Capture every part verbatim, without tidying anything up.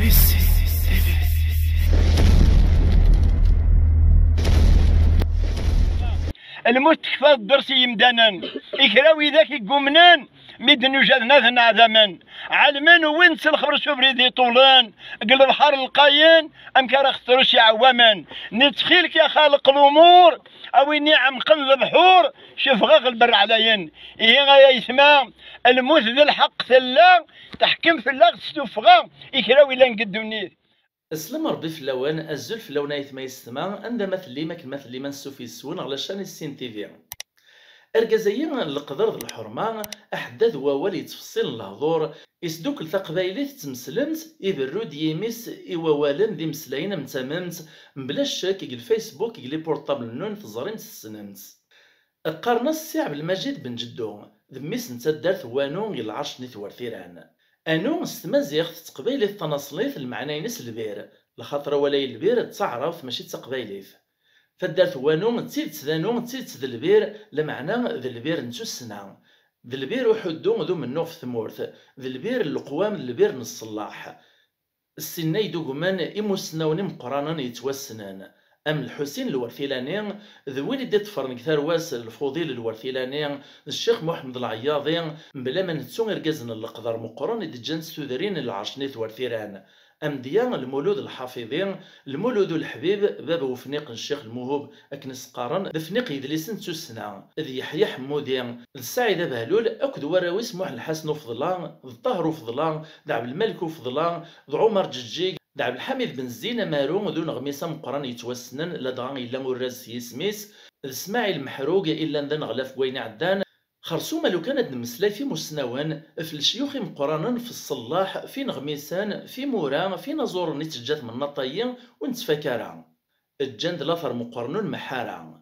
Lmut tekfa ddersi yimdanen i kra widak i yumnen, mi d-nujaden ad nɛdamen. Ɛelmen wwin-tt lxeber s ubrid iṭulen, deg lebḥer lqayen, amek ara xetrus iɛewwamen. Nettxil-k ya xaliq lumuṛ, a win iɛemqen lebḥuṛ, cefɣeɣ lberr ɛlayen. Ihi ay aytma, lmut d lḥeqq tella, teḥkem fell-aɣ s tuffɣa i kra wilan deg ddunit. Slam Rebbi fell-awen, azul fell-awen aytma yessetma, anda ma tellim, akken ma tellim, ansuf yes-wen ɣer la chaîne Issin T V. Argaz-agi n leqder d lḥerma, aḥeddad n wawal yettfeṣṣilen lehdur, isdukkel taqbaylit d tmeslemt, iberru-d yimi-s i wawalen d imeslayen am tamemt, mebla ccek deg lfacebook, deg les portables-nnun, teẓrim-t tessnem-t. Qqaren-as Si Ɛebdelmajid Ben Ǧeddu, d mmi-s n taddart n Wanu deg lɛerc n At Wertiran. Anu s tmaziɣt d teqbaylit tanaṣlit, lmeɛna-ines lbir, lxaṭer awal-ayi lbir d taɛrabt mačči d taqbaylit. Taddart n Wanu d tidet d anu, d tidet d lbir, lameɛna d lbir n tussna. D lbir uḥuddu d umennuɣ f tmurt, d lbir n leqwam, d lbir n ṣṣellaḥ. Ssinna i d-ugmen imussnawen imeqqranen yettwassnen, am Lḥusin Lwertilani, d win i d-iṭṭfren deg tarwa-s Lfuḍil Lwertilani, d Ccix Muḥemmed Lɛeyyaḍi, mebla ma nettu irgazen n leqder meqqren i d-ǧǧan s tudrin n lɛerc n At Wertiran. Amedya Lmulud Lḥafiḍi, Lmulud Uleḥbib, bab ufniq n Ccix Lmuhub, akken i s-qqaren, d afniq yedlisen d tussna, d Yeḥya Ḥemmudi, d Saɛid Abehlul, akked warraw-is Muḥ Lḥasen Ufeḍla, d Ṭaher Ufeḍla, d Ɛebdelmalek Ufeḍla, d Ɛumar Ǧeǧǧig, d Ɛebdelḥamid Ben Zzin Amaru, d uneɣmis ameqqran yettwassnen, ladɣa yella urraz s yisem-is, d Smaɛil Meḥrug, illan d aneɣlaf deg wayen iɛeddan. Xersum a lukan ad nemmeslay f imussnawen, f lecyux imeqqranen, f ṣṣellaḥ, f ineɣmisen, f imura, f inaẓuren i teǧǧa tmennaṭ-ayi, ur nettfak ara. Ǧǧan-d later meqqren ur nmeḥḥ ara.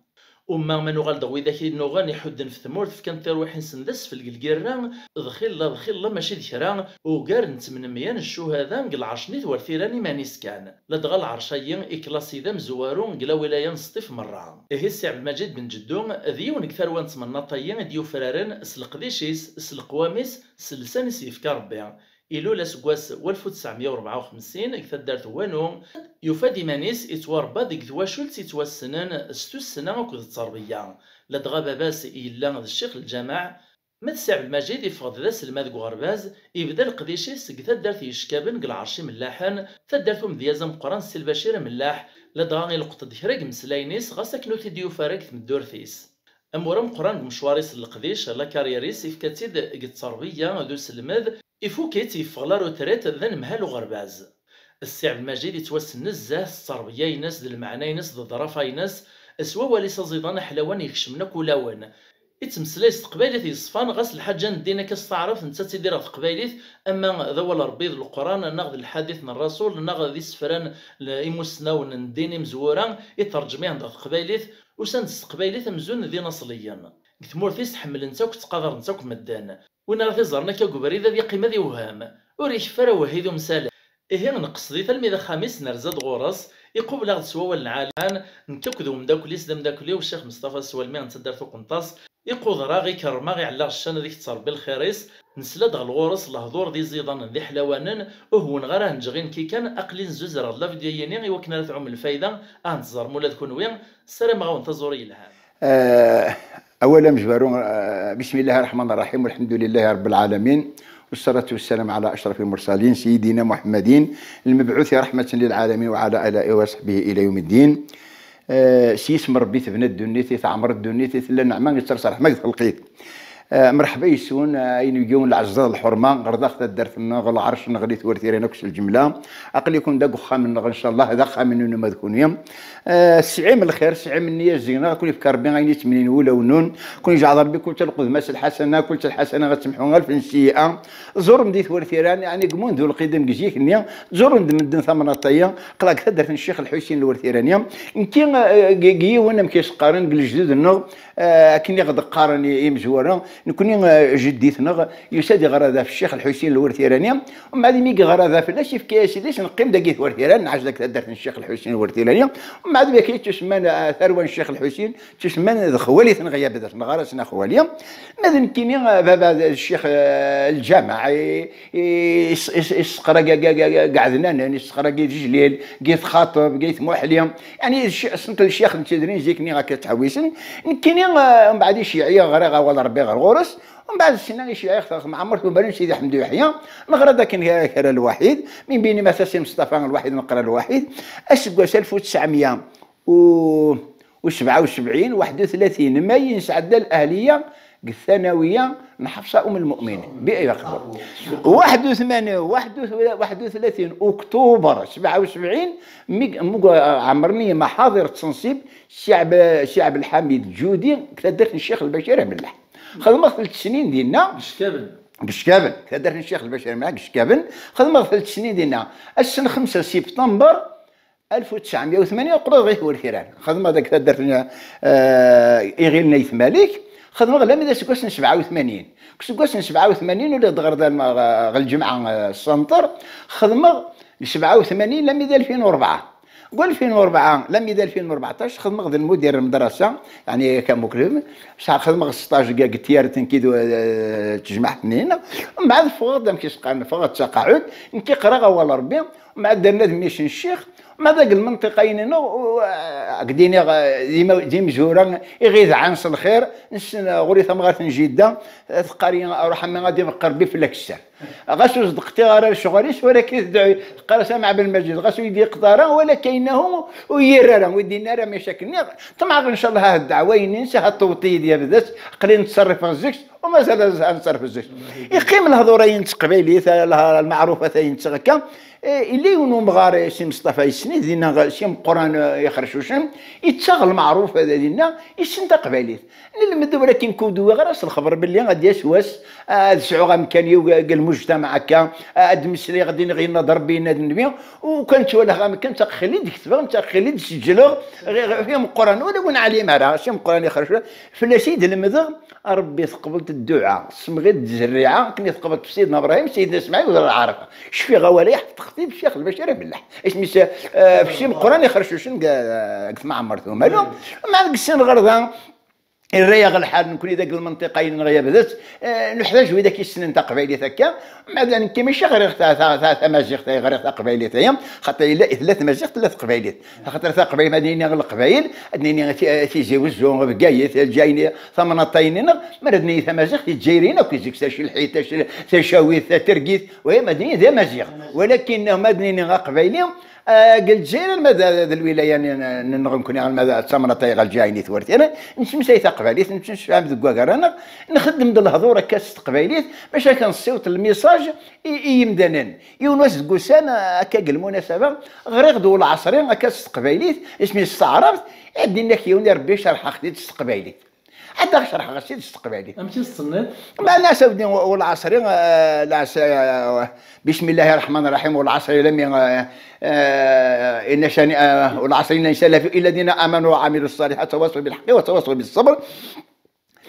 Uma ma nuɣal-d ɣer widak i nnuɣen iḥudden f tmurt, fkan tirwiḥin-nsen d asfel deg lgirra, d xilla, d xilla, mačči d kra, ugar n tmenmya n ccuhada deg lɛerc n At Wertiran iman-is kan. Ladɣa lɛerc-ayi iklasi d amezwaru deg lawilaya n Sṭif merra. Ihi Si Ɛebdelmajid Ben Ǧeddu d yiwen deg tarwa n tmennaṭ-ayi i d-yufraren s leqdic-is, s leqwam-is, s llesan i s-yefka Rebbi. Ilul aseggas walef u tesɛemya u rebɛa u xemsin deg taddart n Wanu, yufa-d iman-is ittwarebba deg twacult yettwassnen s tussna akked tterbiya. Ladɣa baba-s yella d ccix n lǧameɛ, ma d Si Ɛebdelmajid iffeɣ-d d aselmad deg uɣerbaz, ibda leqdic-is deg taddart yeckaben deg lɛerc imellaḥen, taddart umedyaz ameqqran Si Lbacir Amellaḥ, ladɣa ileqqeḍ-d kra deg imeslayen-is, ɣas akken ur t-id-yufi ara deg tmeddurt-is. Amur ameqqran deg umecwar-is n leqdic, la carrière-is, ifka-tt-id deg tterbiya d uselmed, ifuk-itt, yeffeɣ la retraite d anemhal uɣerbaz. Ssi Ɛebdelmajid yettwassen nezzeh s tterbiya-ines, d lmeɛna-ines, d ḍḍrafa-ines, s wawal-is aẓidan aḥlawan ikecmen akk ulawen. Ittmeslay s teqbaylit yeṣfan, ɣas lḥaǧa n ddin akka s taɛrabt, netta ttidireɣ teqbaylit, ama d awal n Rebbi d Leqran, neɣ d lḥadit n Rrasul, neɣ d isefran n imussnawen n ddin imezwura, iṭerǧem-ihen-d ɣer teqbaylit, usan-d s teqbaylit amzun d inaṣliyen. Deg tmurt-is ḥemmlen-tt akk, ttqadaren-tt akk medden. Win ara t-iẓren akka deg ubrid ad yeqqim ad iwhem, ur ikeffer awehhi d umsalay. Ihi nqesd-it almi d axxam-is, nerza-d ɣur-s, iqubel-aɣ-d s wawal n lɛali, nekk akked umeddakel-is d ameddakel-iw, Ccix Meṣṭafa Swalmi n taddart Uqenṭas, iquder-aɣ, ikerrem-aɣ, iɛelleɣ ccan ad ikett Rebbi lxir-is. Nesla-d ɣer ɣur-s lehdur d iẓidanen d iḥlawanen, ur hewwneɣ ara henǧeɣ i nekki kan, aql-i nzuzreɣ-d la vidéo-yini i wakken ara tɛum lfayda, ad tent-teẓrem ula d kunwi. Ssarameɣ-awen taẓuri yelhan. آه، أولا مجبرون، آه، بسم الله الرحمن الرحيم، والحمد لله رب العالمين، والصلاة والسلام على أشرف المرسلين سيدنا محمد المبعوث رحمة للعالمين وعلى آله وصحبه إلى يوم الدين. آه، s yisem n Rebbi tebna ddunit, i teɛmer ddunit, i tella nneɛma, i tetters ṛṛeḥma deg txelqit. آه، مرحبا يسون، آه، أين يجون العزة الحرمة، غرضاخ الدرس النغل، عرش النغل، ثور ثيرين أكس الجملة. أقليكم داك خام النغل إن شاء الله، هذا خام النوم هذا كون يوم. آه، سعيم الخير، سعيم النية الزينة، كون يفكر بين غيني تمنين ولا ونون، كون يجعل ربي كل تلقذ ماس الحسنة، كل الحسنة غتمحو ألف سيئة. زور مديت ورثيران، يعني، قمون ذو القدم قزيك النية، زور مد-، مدن ثمنة طية، قلاك ثدرت الشيخ الحسين الورثيرانية. نكي، آه، قي-، قيون أم كيس قارن، قل جدود النغ، آه، كني غد قارن يمزورا. Nekni, eh, jeddi-tneɣ yusa-d iɣra da ɣef Ccix Lḥusin Lwertirani, mbeɛd imi yeɣra da fell-as, yefka-yas idis, neqqim dagi Twertiran, nɛac deg taddart n Ccix Lḥusin Lwertirani, mbeɛd mi akka yettusemman, eh, tarwa n Ccix Lḥusin, ttusemman d xwali-tneɣ Yabdas, neɣɣar-asen a xwali. Ma d nekkini, eh, baba d ccix, eh, lǧameɛ, i, i, is-, is-, isseqra g, g, g, g Ɛednanen, isseqra g Dejlil, g Txaṭeb, g Tmuḥli. Yeɛni, cci-, ṣṣenf n lecyax n Tidrin zik-nni akka ttḥewwisen. Nekkini, eh, mbeɛd iciɛi ɣriɣ awal Ṛebbi ɣer ɣur-s. Mbeɛd ssneɣ iciɛi ɣer Mɛemmert Umalu n Sidi Ḥmed Uyeḥya. Neɣra-d akken kra, kra lwaḥid. Min baynahum Si Mestafa lwaḥid, neqra lwaḥid. Aseggas alef u tesɛemya u, u sebɛa u sebɛin, waḥed u tlatin, may nesɛedda l'ahliya deg tanawiya n Ḥefṣa Um Lmuminin. Bi-, yaqbel. Waḥed u tmanyin, waḥed u, waḥed u tlatin uktuber sebɛa u sebɛin, mi, mi ɛemmren-iyi maḥaḍir ttensib Si Ɛeb-, Si Ɛebdelḥamid Ǧudi deg taddart n Ccix Lbacir Amelleḥ. Xedmeɣ telt snin dinna. Geckaben. Geckaben, taddart n Ccix Lbacir Amelleḥ, Geckaben. Xedmeɣ telt snin dinna. Ass n xemsa september alef u tesɛemya u tmanyin, qqleɣ ɣer Twertiran. Xedmeɣ deg taddart n, eh, Iɣil n Ayt Malik. Xedmeɣ lammi d aseggas n sebɛa u tmanyin. Deg useggas n sebɛa u tmanyin, uliɣ-d ɣer da, ɣer, ɣer lǧemɛa, eh, ṣṣenṭer. Xedmeɣ deg sebɛa u tmanyin lammi d alfin u rebɛa. Deg alfin u rebɛa lammi d alfin u rbeɛṭac, xedmeɣ d lmudir n lmadrasa, yeɛni akka mukrib. Sɛa-, xedmeɣ sṭaj deg, deg tyaret n kid, eh, tejmaɛt-nni. Mbeɛd ffɣeɣ-d, amek i s-qqaren, ffɣeɣ d taqaɛut, nekk i qqreɣ awal Ṛebbi. Mbeɛd d arnad mmi-s n ccix, mbeɛd deg lmenṭiqa-yin-nneɣ, u-, ad k-d-iniɣ, eh, d ima-, d imezwura i ɣ-idɛan s lxir, nessen, eh, ɣur-i tamɣart n Jidda, eh, teqqar-iyi, "Ruḥ a mmi, ad ibeqqer Rebbi fell-ak sser." Ɣas ur ṣeddqeɣ ara lecɣal-is, walakin tedɛu, teqqar-as, "A Mɛa Belmajid, ɣas ur yi-d-yeqḍa ara, walakin innahu ur yirra ara, ur yi-d-yenna ara, maca k-nniɣ, ṭemɛeɣ ncallah ad dɛwa-yin-ines, ad tewweḍ-iyi-d Yabdas, aql-i nettṣerrif zik." U mazal ad nettṣerrif zik. Iqqim lehdur-ayi n teqbaylit, leh-, lmeɛrufat-ayi n tɣekka. Eh, yella yiwen umɣar, eh, Si Mestafa yessen-it, dinna Si Meqqran, eh, Ixercucen, yettaɣ lmeɛruf, eh, dinna, yessen taqbaylit. Nelmed, walakin ur d-uwiɣ ara s lxeber belli ad d-yas wass, eh, ad sɛuɣ amkan-iw deg lmujtamaɛ akka, eh, ad d-mmeslayeɣ, ad d-iniɣ yenna-d Rebbi, yenna-d nnbi, u kan ttwalaɣ amkan, ttaqxil i d-ketbeɣ, ttaqxil i d-sejleɣ, ɣ-, ɣ-, Si Meqqran, wala ur neɛlim ara, Si Meqqran Ixercucen, fell-as i d-lemdeɣ, Rebbi teqbel-t dduɛa, tessemɣi-d zzerriɛa, akken i teqbel f Sidna Bṛahim, Sidna Smaɛil, d Lɛerfa. Cfiɣ awal-a, ḥefḍeɣ-t-id, Ccix Lbacir Amelleḥ. Isem-is, eh, f Si Meqqran Ixercucen deg, eh, deg tmeɛmert Umalu. Ma deg sin ɣer da, irra-yaɣ lḥal, nekkni deg lmenṭiqa-yin neɣ Yabdas, eh, nuḥtaǧ widak yessnen taqbaylit akka. Ma d nekki mačči ɣriɣ ta-, ta-, ta-, tamaziɣt, ay ɣriɣ taqbaylit aya, xaṭer yella, tella tmaziɣt, tella teqbaylit. Axaṭer taqbaylit, ma d-nini Leqbayel, ad nini Ti-, Tizi Wezzu, Bgayet, Lǧayni, tamnaḍt-ayin-nneɣ, ma d nini tamaziɣt, Izzayriyen akk, zik tacilḥit, tac-, tacawit, tatergit, waya ma d nini d amaziɣ. Walakin ma d nini aqbayli, ah, deg Lezzayer, alma d, d lwilaya n, n, neɣ nekkni, alma d tamnaḍt-ayi ɣer Lǧayni Twertiran, nettmeslay taqbaylit, nettemsefham deg wagar-nneɣ, nxeddem-d lehdur akka s teqbaylit, bac ad nessiweḍ lmisaj i, i yimdanen. Yiwen wass deg ussan, akka deg lmunasaba, ɣriɣ-d Ulɛaṣri akka s teqbaylit, isem-is s taɛrabt, ad d-nini-ak yiwen i Rebbi cerḥeɣ-t-id s teqbaylit. Ad aɣ-cerḥeɣ-as-id s teqbaylit. Amek i s-tenniḍ? Meɛna as-awdi Ulɛaṣri, eh, lɛas-, eh, بسم الله الرحمن الرحيم، والعصر لم ي-، eh, eh, إن شانئ-، eh, والعصر إن الإنسان لفي، إلا الذين آمنوا وعملوا الصالحات وتواصوا بالحق وتواصوا بالصبر.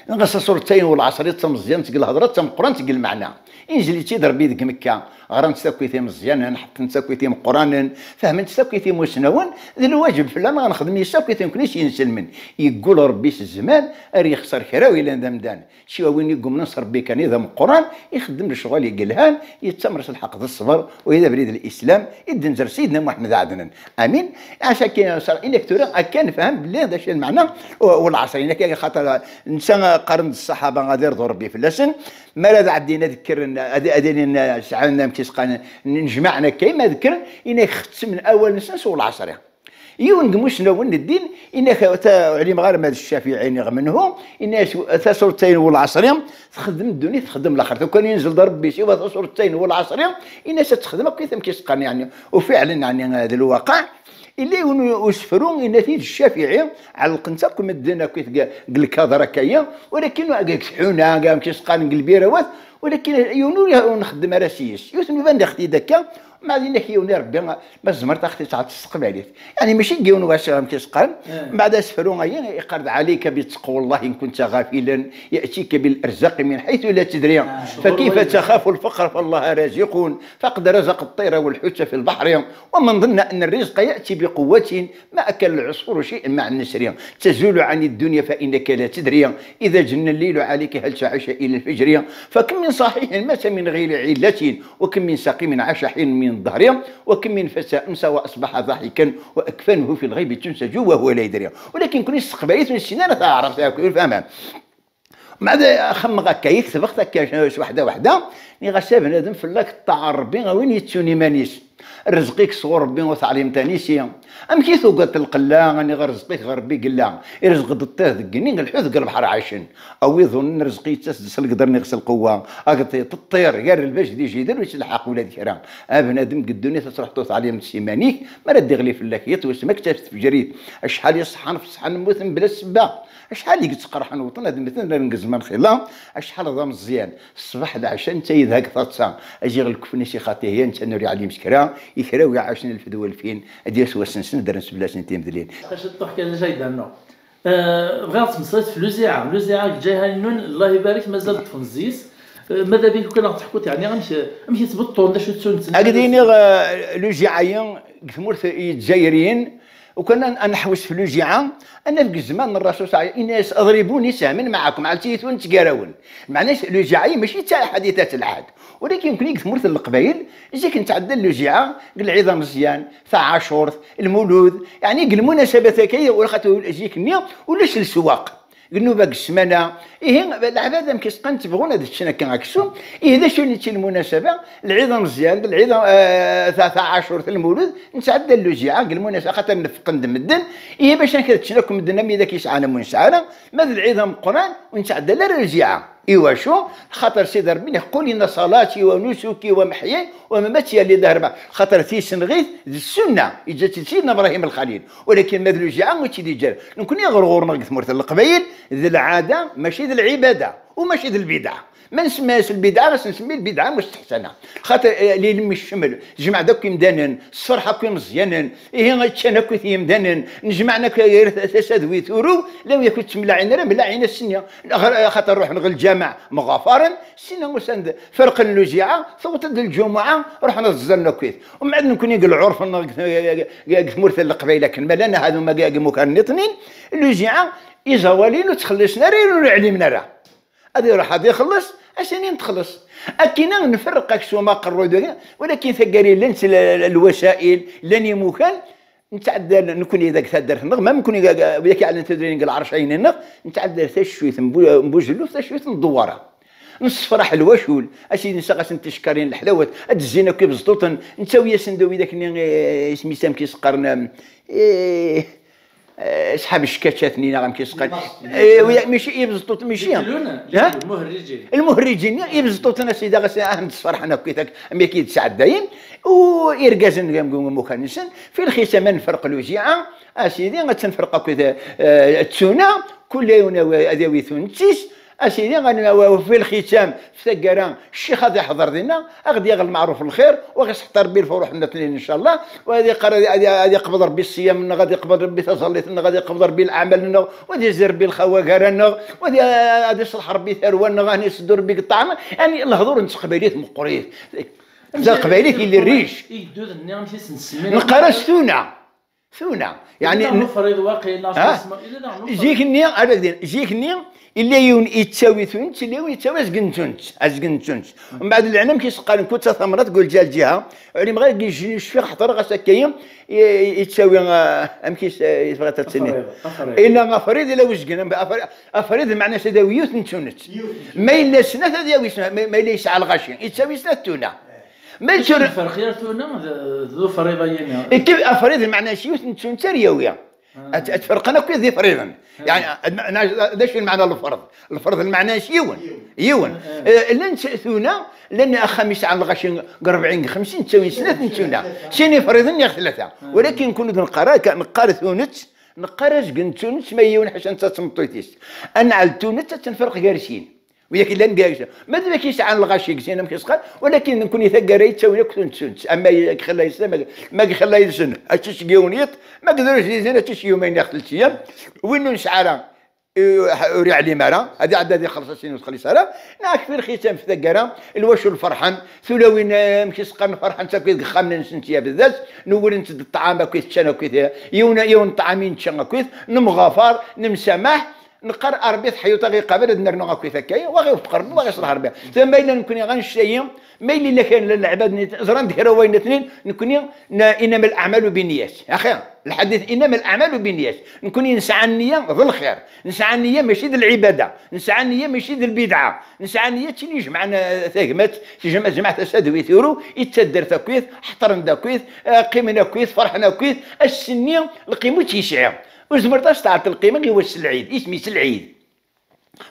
Nɣas asuret-ayi n Ulɛaṣri d tameẓyant deg lhedra, d tameqqrant deg lmeɛna. Inzel-itt-id Rebbi deg Mekka, ɣran-tt akk imeẓyanen, ḥeṭṭen-tt akk imeqqranen, fehmen-tt akk imusnawen, d lwaǧeb fell-aneɣ ad nexdem yes-s akk nekni s yinselmen. Yeggul Rebbi s zzman, ar yexṣer kra u yellan d amdan. Siwa win i yumnen s Rebbi kan i d ameqqran, ixeddem lecɣal i yelhan, yettamer s lḥeqq d ṣṣber, u d abrid n Lislam i d-nzer Sidna Muḥemmed Ɛednan. Amin. Ass-agi, inek tura akka nefhem belli d acu lmeɛna u, Ulɛaṣri, inek, xaṭer netta qqaren-d ṣṣaḥaba ad irḍu Rebbi fell-asen, mi ara d-ɛeddin ad kkren, ad, ad ilin sɛan amek i s-qqaren, nnejmaɛen akka, ma d kkren, inek xettmen awal-nsen s Ulɛaṣri. Yiwen deg imusnawen n ddin, inek, ta, ur ɛlimeɣ ara ma d Ccafiɛi neɣ menhu, inek, tasuret-ayi n Ulɛaṣri, txeddem ddunit, txeddem laxert. Ukan yenzel-d Rebbi, siwa tasuret-ayi n Ulɛaṣri, inek ad texdem akk amek i s-qqaren, yeɛni, u fiɛlen, yeɛni, d lwaqiɛ. Illa yiwen usefru, yenna-t-id Ccafiɛi, ɛellqen-t akk medden akk deg, deg lkader akka-yi, walakin deg tḥuna, amek i s-qqaren, deg lbirawat, walakin yiwen ur, ur nxeddem ara s-yes. Yiwet n iban d ixti-d akka, Ma d inak yiwen i Rebbi, ma tzemreḍ ad ɣ-t-tesɛeḍ s teqbaylit. Yeɛni mačči deg yiwen wass am tisqan, mbeɛd asefru-agi iqqar-d: "Ɛalayka bi ttaqwa Llah in kunta ɣafilan, ya'tika bil arzaqi min ḥaytu la tadri, fa kayfa taxafu lfaqra fa Llah raziqun, faqad razaqa ṭṭayra wal ḥuta fi lbaḥri, wa man danna anna rrizqa ya'ti bi quwwatin, ma akala al-usfuru shay'an ma'a n-nisri, tazulu 'ani d-dunya fa innaka la tadri, idha janna al-laylu 'alayka hal ta'ishu ila al-fajri, fa kam min sahihin mata min ghayri 'illatin, wa kam min saqimin 'asha hinan min ad-dahri, wa kam min fata amsa wa asbaha dahikan, wa akfanuhu fil ghaybi tunsaju wa huwa la yadri." Walakin nekkni s teqbaylit ur nessin ara taɛrabt akk, ur fehhmen. Mbeɛd xemmeɣ akka, i ketbeɣ-t akka s weḥda weḥda, nniɣ-as: "A bnadem, fell-ak ṭṭaɛa n Rebbi, a win yettun iman-is. Rrezq-ik sɣur Rebbi, ur teɛlimeḍ anisi. Amek i tugaḍ lqella, nniɣ rrezq-ik ɣer Rebbi yella. Irezq-d ṭṭir deg igenni, lḥut deg lebḥer ɛacen. A wi iḍunnen rrezq yettas-d s leqder neɣ s lqewwa, agḍiḍ, ṭṭir, gar lbaj d ijider ur yettelḥaq ula d kra. A bnadem, deg ddunit ad truḥeḍ ur teɛlimeḍ s iman-ik, mi ara d-iɣli fell-ak yiḍ, wasmi ad k-taf tfejrit. Acḥal i ṣeḥḥan f ṣṣeḥḥa n mmuten bla ssebba. Acḥal i yettqerḥen wṭen ad mmten, llan deg zzman xilla, acḥal d ameẓyan, ṣṣbeḥ d ɛecca, netta yedha deg taḍsa, aziɣ lkefn-is ixaṭi-hi, netta ur yeɛlim s kra, i kra wi iɛacen lfed walfin, ad d-yas wass-nsen, ddren fell-asen timedlin." Ciṭṭuḥ kan acu ay d-rnuɣ. Eh, bɣiɣ ad tmeslayeḍ f Luziɛa. Luziɛa deg Ǧayhannun, Allah ibarek, mazal ṭṭfen zzis. Eh, mada bik kan ad ɣ-teḥkuḍ, yeɛni, amek, amek i ttbeṭṭun, d acu ttunt? Ad k-d-iniɣ, eh, Luziɛa-yi deg tmurt n Yizzayriyen, ukan ad, ad neḥwes f Luziɛa, ad naf deg zzman n Rrasul صلى الله عليه وسلم, yenna-yas: "اضربوني سهما معكم", ɛellet-iyi tura nettgarawen. Meɛna-s Luziɛa-yi mačči d taḥadithat lɛehd. Walakin nekkni deg tmurt n Leqbayel, zik nettɛedda Luziɛa deg Lɛid Ameẓyan, Taɛacurt, Lmulud, yeɛni deg lmunasabata-agi, ur xaṭi zik-nni ulac leswaq. Deg nnuba deg ssmana, ihi, leɛbad amek i s-qqan, ttebɣun ad ččen akka aksum, ihi d acu i d lmunasaba? Lɛid Ameẓyan, d lɛid, eh, ta-, Taɛacurt, Lmulud, nettɛedda Luziɛa deg lmunasaba, axaṭer nefqen-d medden, ihi bac amek ad ččen akk medden am widak yesɛan am ur nesɛi ara, ma d lɛid ameqqran, ur nettɛedda ara Luziɛa. Iwacu? Xaṭer Sidi Ṛebbi yeqqul: "Inna ṣalati wa nusuki wa maḥyaya wa mamati lillahi Ṛebbil ɛalamin." Xaṭer tisenɣit d ssunna, yeǧǧa-tt-id Sidna Bṛahim Lxalil. Walakin ma d Luziɛa ur tt-id-yeǧǧa ara. Nekkni ɣer ɣur-neɣ deg tmurt n Leqbayel, d lɛada, mačči d lɛibada, u mačči d lbidɛa. Ma nsemma-yas lbidɛa, ɣas nsemmi lbidɛa musteḥsana. Xaṭer, eh, lilm icemmel, tejmeɛ-d akk imdanen, tessefreḥ akk imeẓyanen, ihi ččan akk yimdanen, nejmaɛen akk ger tasa d wi turew, law yak ur ttemlaɛin ara, mlaɛin ass-nni. Xaṭer ruḥen ɣer lǧameɛ mɣafaren, ssin-a usan-d ferqen Luziɛa, tewweḍ-d lǧumuɛa, ruḥen ad ẓẓallen akkit. Umbeɛd nekkni deg lɛurf-nneɣ deg, deg, deg tmurt n Leqbayel akken ma llan, ahat huma deg imukan nniḍnin, Luziɛa, iẓawaliyen ur ttxelliṣen ara, ur ɛlimen ara. Ad iruḥ ad ixelleṣ, ad s-inin texleṣ. Akkina nferreq aksum aqerruy d, walakin taggara llant l-, l-, lwasail, llan imukan, netɛedda nekkni deg taddart-nneɣ, ma nekkni deg, deg, widak iɛellan tudrin deg lɛerc-ayen-nneɣ, netɛedda tacuyt n Bu-, n Buzelluf, tacuyt n Dewwara. Nessefraḥ lwacul, a sidi nessaɣ-asen ticekkarin leḥlawat, ad d-zzin akk ibeẓṭuṭen, nettawi-yasen-d widak-nni, eh, isem-is amek i s-qqaren, eh, Eh, ṣḥab cckacat-nni neɣ amek i s-qqan. Eh, wi-, mačči ibeẓṭuṭen, mačči. Yetlun, ha? Lmuhrijin. Lmuhrijin, ibeẓṭuṭen a sidi, ɣas ahem d-sferḥen akk, itak, amek i d-sɛeddayen. U irgazen deg, deg imukan-nsen, fi lxisam ad nferq Luziɛa, a sidi, ad tenferq akk, eh, ttuna, kul yiwen ad yawi tunet-is, a sidi, fi lxitam, f taggara, ccix ad iḥḍer dinna, ad ɣ-d-yaɣ lmeɛruf lxir, u ad ɣ-iseḥṭer Rebbi lfuruḥ-nneɣ, ncallah, u ad iqqar, ad, ad, ad iqbel Rebbi ṣṣiyam-nneɣ, ad iqbel Rebbi taẓallit-nneɣ, ad iqbel Rebbi leɛmal-nneɣ, u ad izzi Rebbi lxawa gar-aneɣ, u ad, ad iṣleḥ Rebbi tarwa-nneɣ, ad iseddu Rebbi deg ṭṭaɛa, yeɛni lehdur n teqbaylit meqqrit. D taqbaylit i lric. Igduden-nni, amek i sen-semmin? Neqqar-as tuna. Tuna. Yeɛni, yella daɣen ufriḍ waqil, neɣ ha? Isma-, yella daɣen ufriḍ. Zik-nni, ara k-d-iniɣ, zik-nni, yella yiwen yettawi tunet, yella yiwen yettawi azgen n tunet, azgen n tunet. Mbeɛd lɛin, amek i s-qqaren, kull ta tamrat, deg lǧal ǧiha, ur ɛlimeɣ ara, cfiɣ ḥeḍreɣ-as akka-yi, i-, i-, yettawi, ah, amek i s-, i tebɣiḍ ad tini? Afriḍ, afriḍ. Yella afriḍ, yella uzgen, am-, afri-, afriḍ, meɛna-s ad yawi yiwet n tunet. Yiwet n tunet. Ma yella snat, ad yawi snat, ma, ma yella yesɛa lɣaci, yettawi snat tuna. Ma d tura lferq gar tuna d, d ufriḍ-agi-nni? Ikib afriḍ, lmeɛna-s yiwet n ttuntar yawi. Ah. Ad, ad ferqen akk d ifriḍen. Ah. Yeɛni, ad, ad, d acu lmeɛna lferḍ? Lferḍ lmeɛna-s yiwen. Yiwen. Yiwen. Ah, ah. Eh, llan t-, tuna, llan axxam yesɛan lɣaci deg rebɛin, deg xemsin, ttawin snat n tuna. Sin ifriḍen neɣ tlata. Ah. Walakin nekkni ur neqqar akka, neqqar tunet, neqqar azgen n tunet, ma yiwen ḥaca netta d tmeṭṭut-is. Ad nɛel tunet, ad tenferq gar sin. Widak yellan deg-s, ma d wid yesɛan lɣaci deg sin, amek yesqal, walakin nekkni taggara yettawin akk tunt-tunt, ama xilla yis-, ma xilla yid-sen, ad tečč yiwen yiḍ, ma d ur zizin, ad tečč yumayn neɣ telt ayyam. Win ur nesɛi ara, eh, ur iɛlim ara, ad iɛedda ad ixelleṣ asin ur txelliṣ ara, neɣ kfir xisam f taggara, lwacu lferḥen, tulawin, eh, amek i s-qqaren, ferḥent akkit deg ixxamen-nsent yabdas, newwren-tt-d ṭṭɛam akkit ččan akkit, eh, yiwen, yiwen ṭṭɛam i nečča akkit, nemɣafar, nemsamaḥ, neqqar Ṛebbi teḥyuṭ aɣ-iqabel ad nernu akkit akka, wa ɣ-iwefeq Ṛebbi, wa ɣ-iṣleḥ Ṛebbi. Tura ma yella nekkni ɣa nect-ayi, ma yella la kan la leɛbad-nni, ẓran-d kra wayen atnin, nekkni n-, innama al-aɛmalu binniyat. Axi, lḥadit innama al-aɛmalu binniyat. Nekkni nesɛa nniya d lxir, nesɛa nniya mačči d lɛibada, nesɛa nniya mačči d lbidɛa, nesɛa nniya d tin ijemɛen, eh, tagmat, tejmeɛ, tejmeɛ tasa d wi turu, i d taddart akkit, ḥeṭren-d akkit, eh, qqimen akkit, ferḥen akkit, ass-nni lqima ur tt-yesɛi. Ur tezmireḍ ad s-tɛeṭṭeḍ lqima i wass n lɛid, isem-is lɛid.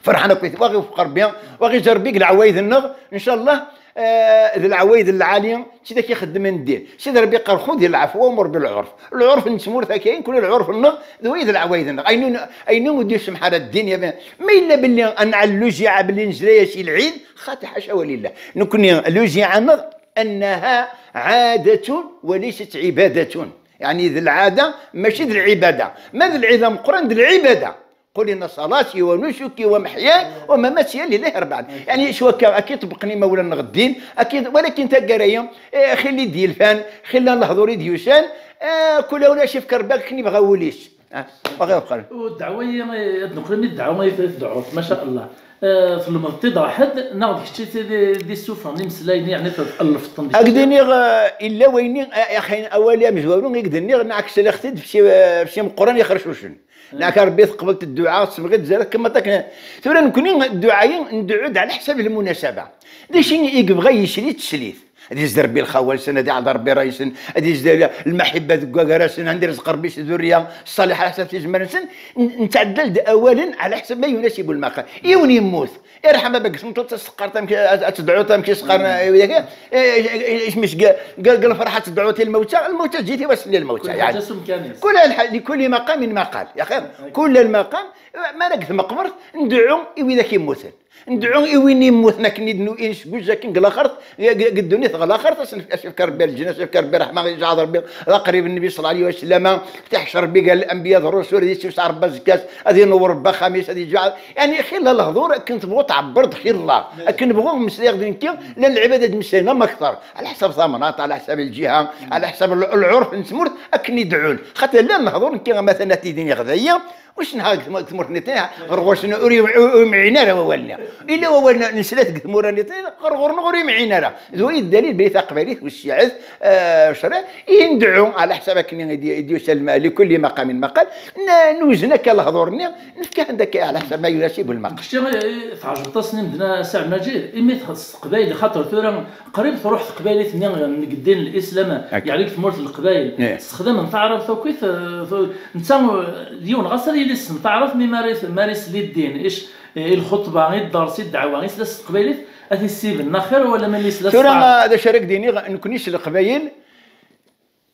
Ferḥen akkit, wa ɣ-iwefeq Ṛebbi, wa ɣ-izzi Ṛebbi deg leɛwayed-nneɣ, ncallah, eh, d leɛwayed n lɛali, d tidak ixeddmen ddin. Sidi Ṛebbi yeqqar, خذ العفو وأمر بالعرف. Lɛurf n tmurt akka, kul lɛurf-nneɣ, d wayi d leɛwayed-nneɣ. Ayen ur, ayen ur d-yusemḥ ara ddin, ya, ma yella belli ad nɛell luziɛa belli nezla-yas i lɛid, xaṭi, ḥaca walillah. Nekkni luziɛa-nneɣ, أنها عادة وليست عبادة. Yeɛni d lɛada, mačči d lɛibada. Ma d lɛid ameqqran, d lɛibada. قل إن صلاتي ونسكي ومحياي ومماتي لله رب العالمين. Yeɛni s wakka, akka i ṭebbqen imawlan-nneɣ ddin, akka i, walakin taggara-yi, eh, xilla i d-yelfan, xilla n lehdur i d-yusan, eh, kul yiwen ad s-ifk Ṛebbi akken ibɣa wul-is. Ah, wa ɣ-iwefeq Ṛebbi. U ddeɛwa-yi, eh, ad neqqel mi ddeɛwa i tedɛuḍ, ma sha Allah. Eh, tlemdeḍ-t-id ɣer ḥedd, neɣ d kečč i t-, i d-issufɣen imeslayen, yeɛni tellfeḍ-ten d kečč? Ad k-d-iniɣ, eh, illa wayenni, eh, axayen awali amezwaru i k-d-nniɣ, neɣ ak-sliɣ-t-id f si, eh, f si meqqran ixercucen. Neɣ Ṛebbi teqbel dduɛa, tesmeɣ-itt zdat kemmaṭ akken. Tura nekkni dduɛa-yi, ndɛu-d ɛla ḥsab lmunasaba. D acu i yebɣa yisli teslit. Ad yezder Ṛebbi lxawa-nsen, ad iɛḍer Ṛebbi ṛṛay-nsen, ad yezder lmaḥibba deg wagar-asen, ad irzeq Ṛebbi s ddurriya ṣṣaliḥa, ḥsab tizemmar-nsen, n-, nettɛeddal-d awalen ɛla ḥsab ma yunasib lmaqal. Yiwen yemmut, irḥem baba-k, tmeṭṭut ad s-teqqareḍ amek, ad, ad tedɛuḍ amek i s-qqaren, eh, widak, eh, eh, eh, isem-is deg, deg, deg lferḥ ad tedɛuḍ i lmawta, lmawta tezzi-t i wass-nni lmawta, yeɛni. Kul lḥal, likul maqamin maqal, ya xir, kul lmaqam, eh, mi ara deg tmeqbert, ndɛu i widak yemmuten. Ndɛu i win yemmuten akken i d-nu-, i nesguz akken deg laxert, deg, deg, deg ddunit ɣer laxert, ad s-nef-, ad s-yefk Ṛebbi lǧenna, ad s-yefk Ṛebbi ṛṛeḥma, ad yeǧɛeḍ Ṛebbi d aqrib n Nnbi ṣalla Llahu ɛalayhi wa sallam, tiḥcer Ṛebbi gar lanbiya d ṛṛusul, ad yessiwseɛ Ṛebbi azekka-s, ad inewwer Ṛebbi axxam-is, ad yeǧɛeḍ. Yeɛni, xilla lehdur, akken tebɣuḍ tɛebbeṛ-d xilla. Akken bɣuɣ meslayeɣ-d nekki, llan lɛibad ad d-meslayen am akter. Ɛla ḥsab tamnaṭ, ɛla ḥsab lǧiha, ɛla ḥsab l-, lɛurf n tmurt, akken i dɛun. Xaṭer llan lehdur nekki, ama tanat i d-iniɣ dayi, ur s-nehha deg tmurt, tmurt-nni, ɣer ɣur-sen ur i-, ur, ur imɛin ara wawal-nni. Illa wawal n-, nesla-t deg tmura-nni, ɣer ɣur-neɣ ur imɛin ara. D wayi d ddalil belli taqbaylit wessiɛet, eh, cṛiɛ, ihi ndɛu, ɛla ḥsab akken i d-, i d-yusa lma-, likulli maqamin maqal, n-, nuzen akka lehdur-nni, nefka-ten-d akka ɛla ḥsab ma yunasib lmaqal. Kečči, eh, tɛejbeḍ-asen i medden a Si Ɛebdelmajid, imi txeṣṣ teqbaylit, xaṭer tura qrib truḥ teqbaylit-nni deg ddin n Lislam, yeɛni deg tmurt n Leqbayel. Ssexdamen taɛrabt akkit, eh, tu-, netta, eh, d yiwen ɣas ad yili yessen taɛrabt, mi mara, mara isli ddin, ic-, eh, i lxuṭba, i dders, i ddeɛwa, isla s teqbaylit, ad t-issiben, neɣ xir wala ma yesla s taɛrabt? Tura, d acu ara k-d-iniɣ, nekkni s Leqbayel,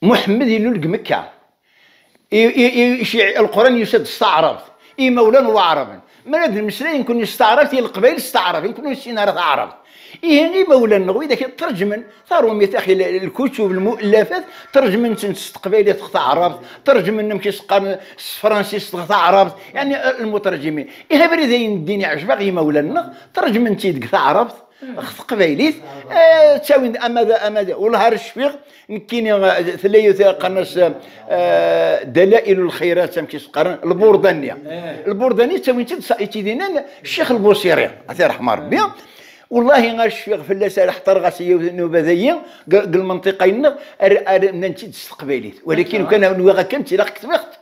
Muḥemmed ilul deg Mekka. I, i, i, ci-, Lquran yusa-d s taɛrabt. Imawlan waɛraben. Mi ara d-nmeslay, nekkni s taɛrabt, i Leqbayel s taɛrabt, nekkni ur nessin ara taɛrabt. Ihi imawlan-nneɣ, widak i ṭṭerǧmen, tarumit, axi, l-, lkutub, lmu'allafat, ṭerǧmen-tent s teqbaylit ɣer taɛrabt, ṭerǧmen amek i s-qqaren s tefransist ɣer taɛrabt, yeɛni, lmuṭerǧimin. Ihi abrid ayen n ddin iɛjeb-aɣ imawlan-nneɣ, ṭerǧmen-tt-id deg taɛrabt, ɣer teqbaylit, eh, ttawin-d ama da, ama da. Wellah ar cfiɣ, nekkini, eh, tella yiwet qqaren-as, eh, Dalail Lxayrat, amek i s-qqaren, Lburdani. Lburdani ttawin-tt-id s-, i tt-id-yennan Ccix Lbusiri, ad t-yerḥem Ṛebbi. Wallahi ar cfiɣ fell-as, ar ḥeṭreɣ-as i yiwet n nnuba dayi, deg, deg lmenṭiqa-nneɣ, ar, ar, nnan-tt-id s teqbaylit. Walakin kan nwiɣ akken, tilaq ketbeɣ-t.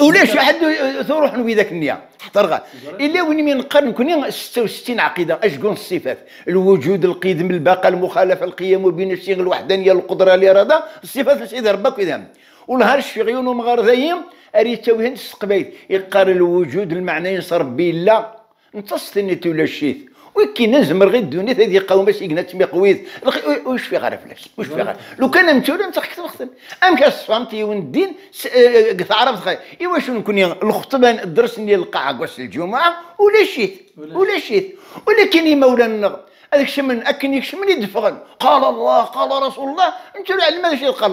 Ulac ḥedd, ur ruḥen widak-nni. Ḥeṭreɣ. Illa win mi neqqar nekkni setta u settin ɛqida, ajgu n ṣṣifat. Lwuǧud, lqidem, lbaqa, lmuxalafa, lqiyam, binafsi, lwaḥdaniya, lqudra, lirada, ṣṣifat n Sidi Ṛebbi akk idam. Wellah ar cfiɣ yiwen umɣar dayi, ar yettawihen s teqbaylit. Iqqar lwuǧud, lmeɛna-ines Ṛebbi yella. Netta s-tenniḍ ulac-it. Wikkin ad zemreɣ i ddunit ad iqawem asigna d tmiqwit. Lxi-, ur, ur cfiɣ ara fell-as. Ur cfiɣ ara. Lukan am tura netta xetbeɣ-ten. Amek ad ṣfant yiwen ddin s-, eh, deg taɛrabt xay? Iwacu nekkni lxeṭba n ddres-nni lqaɛa deg wass n lǧumuɛa ulac-it? Ulac-it. Ulac-it. Ulakin imawlan-nneɣ ad kecmen, akken i kecmen i d-ffɣen. Qal Allah, qal Rasulullah, netta ur iɛellem d acu i d-qal.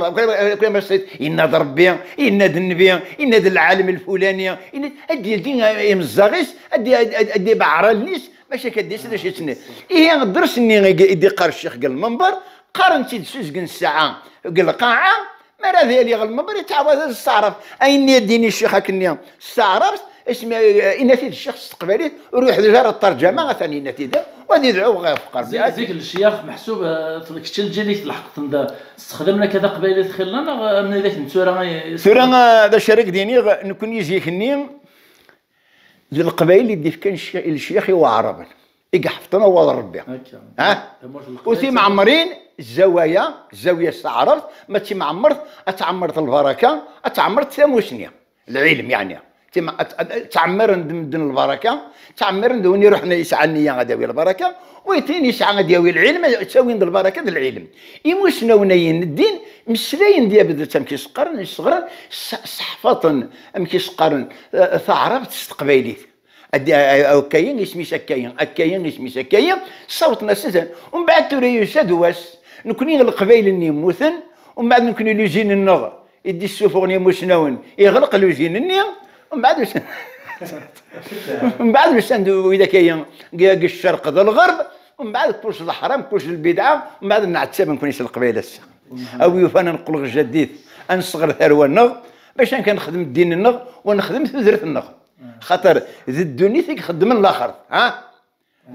Kra ma s-, yenna-d Rebbi, yenna-d nnbi, yenna-d lɛalem lfulani, yenna-d, ad d-yeldi imezzaɣ-is, ad d-, ad d-, ad d-ibeɛɛer allen-is, maca akka d-yas d acu yettnadi. Ihi dders-nni i d-, i d-iqqar ccix deg lmenber, qqaren-tt-id s uzgen ssaɛa deg lqaɛa, mi ara d-yali ɣer lmenber, yettɛawad ad s-taɛrabt. Ayen i d-yini ccix akkenni s taɛrabt, ismi, eh, inna-t-id ccix s teqbaylit, ur yeḥdiǧ ara ṭṭerǧama, atan inna-t-id, u ad idɛu ɣef qerbi. Zik, zik lecyax meḥsub, eh, kečč lǧil-ik tleḥqeḍ-ten da, ssexdamen akka taqbaylit xilla, neɣ, eh, am widak n tura i... Tura, eh, d acu ara k-d-iniɣ, nekkni zik-nni, d Leqbayel i d-ifkan lecyax i Waɛraben, i iḥefḍen awal n Rebbi. Akka. Ha? Tamurt n Leqbayel. U timɛemrin, zzawaya, zzawya s taɛrabt, ma d timɛemmert, ad tɛemmert lbaraka, ad tɛemmert tamusni, lɛilm, yeɛni. Tim-, ad, ad, ad ttɛemmiren-d medden lbaraka, ttɛemmiren-d win iruḥen yesɛa nniya ad yawi lbaraka, u tin yesɛa ad yawi lɛilm, ttawin-d lbaraka d lɛilm. Imusnawen-ayi n ddin, meslayen-d yabed amek i s-qqaren, isɣren, s-, seḥfaḍen, amek i s-qqaren, eh, taɛrabt s teqbaylit. Ad-, a-, a-, akkayi, isem-is akkayi, akkayi, isem-is akkayi, ssawḍen-as-ten. Umbeɛd tura yusa-d wass, nekni Leqbayel-nni mmuten, umbeɛd nekni luzin-nneɣ i d-issufɣen imusnawen, iɣleq luzin-nni, umbeɛd usan-, umbeɛd usan-d widak-ayi, deg, deg ccerq d lɣerb, umbeɛd kullec d leḥram, kullec d lbidɛa, umbeɛd nɛetteb nekni s Leqbayel ass-a. A wi yufan ad neqqel ɣer jadid, ad nesɣer tarwa-nneɣ, bac amek ad nexdem ddin-nneɣ, u ad nexdem tudert-nneɣ. Xaṭer d ddunit i ixeddmen laxert, ha?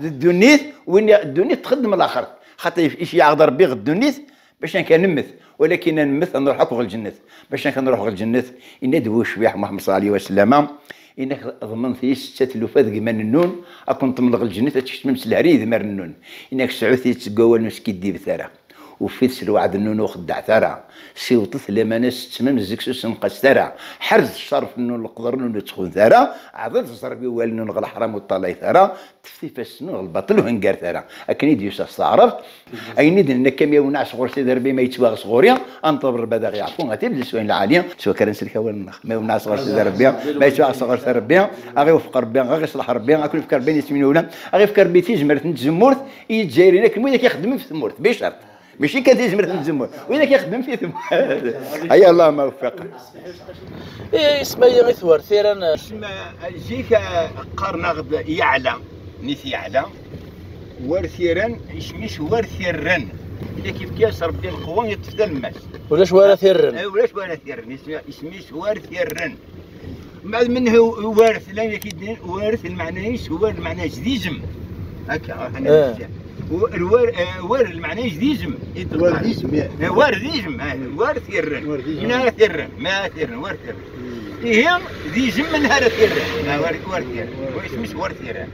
D ddunit, win i, ddunit txeddem laxert. Xaṭer iceyyeɛ-aɣ-d Rebbi ɣer ddunit, bac amek ad nemmet, walakin ad nemmet, ad nruḥ akk ɣer lǧennet. Bac amek ad nruḥ ɣer lǧennet, yenna-d ucbiḥ Muḥemmed ṣalla ɛlihi wa sellama, yenna-k ḍmenet-iyi setta tlufa deg iman-nnun, ad ken-ṭemleɣ lǧennet, ad tkecmem s lehri idmaren-nnun. Yenna-k sɛut-itt deg wawal, ur skiddibet ara. Ufit s lweɛd-nnun ur xeddɛet ara. Siwṭet lamana s ttmam, zzek-s ur senqaset ara. Ḥerzet ccerf-nnun, leqder-nnun ur ttxunet ara. Ɛḍet zzerb i wawal-nnun ɣer leḥram ur ṭṭalayet ara. Ṭṭfet ifassen-nnun ɣer lbaṭel ur henggaret ara. Akken i d-yusa s taɛrabt. Ayen i d-nenna akka, mi awen-nɛas ɣur Sidi Rebbi, ma yettwaɣ s ɣur-i, ad neṭleb Rebbi ad aɣ-yeɛfu, ad t-id-neswa ayen lɛali, s wakka ara nsellek awal-nneɣ. Ma awen-nɛas ɣur Sidi Rebbi, ma yettwaɣ s ɣur Sidi Rebbi, ad aɣ-iwefq Rebbi, ad aɣ-iṣleḥ Rebbi, ad ken-ifk Rebbi isem n wula, ad aɣ-ifk Rebbi tizmert n tzemmurt, i Yizzayriyen akken wid akk ixeddmen f tmurt, bicerṭ. Mačči kan tizmert n tzemmurt, wid akk ixeddmen fi tmurt. Ay Allahumma weffiq. Eh, isem-ayi i twertiran. Isem, eh, zik, eh, qqaren-aɣ-d Yeɛla, nit Yeɛla. Wertiran, isem-is Wertirren. Illa kif yas Rebbi lqewwa, yeṭṭef talemmast. Ulac wara tirren. Eh, ulac wara tirren. Isem-, isem-is Wertirren. Mbeɛd menhu werth, llan yak-id-nnin werth, lmeɛna-is, werth, lmeɛna-is d izem. Akka, ruḥ Eh. Wer, wer, eh, wer, lmeɛna-is d izem. Wer d izem, ya. Eh, wer d izem, eh, wer tirren. Wer d izem. Ma tirren, ma tirren, wer tirren. Hmm. Ihi, d izem menha ara tirren. Ma wer, wer tirren. Wer isem-is wer tirren.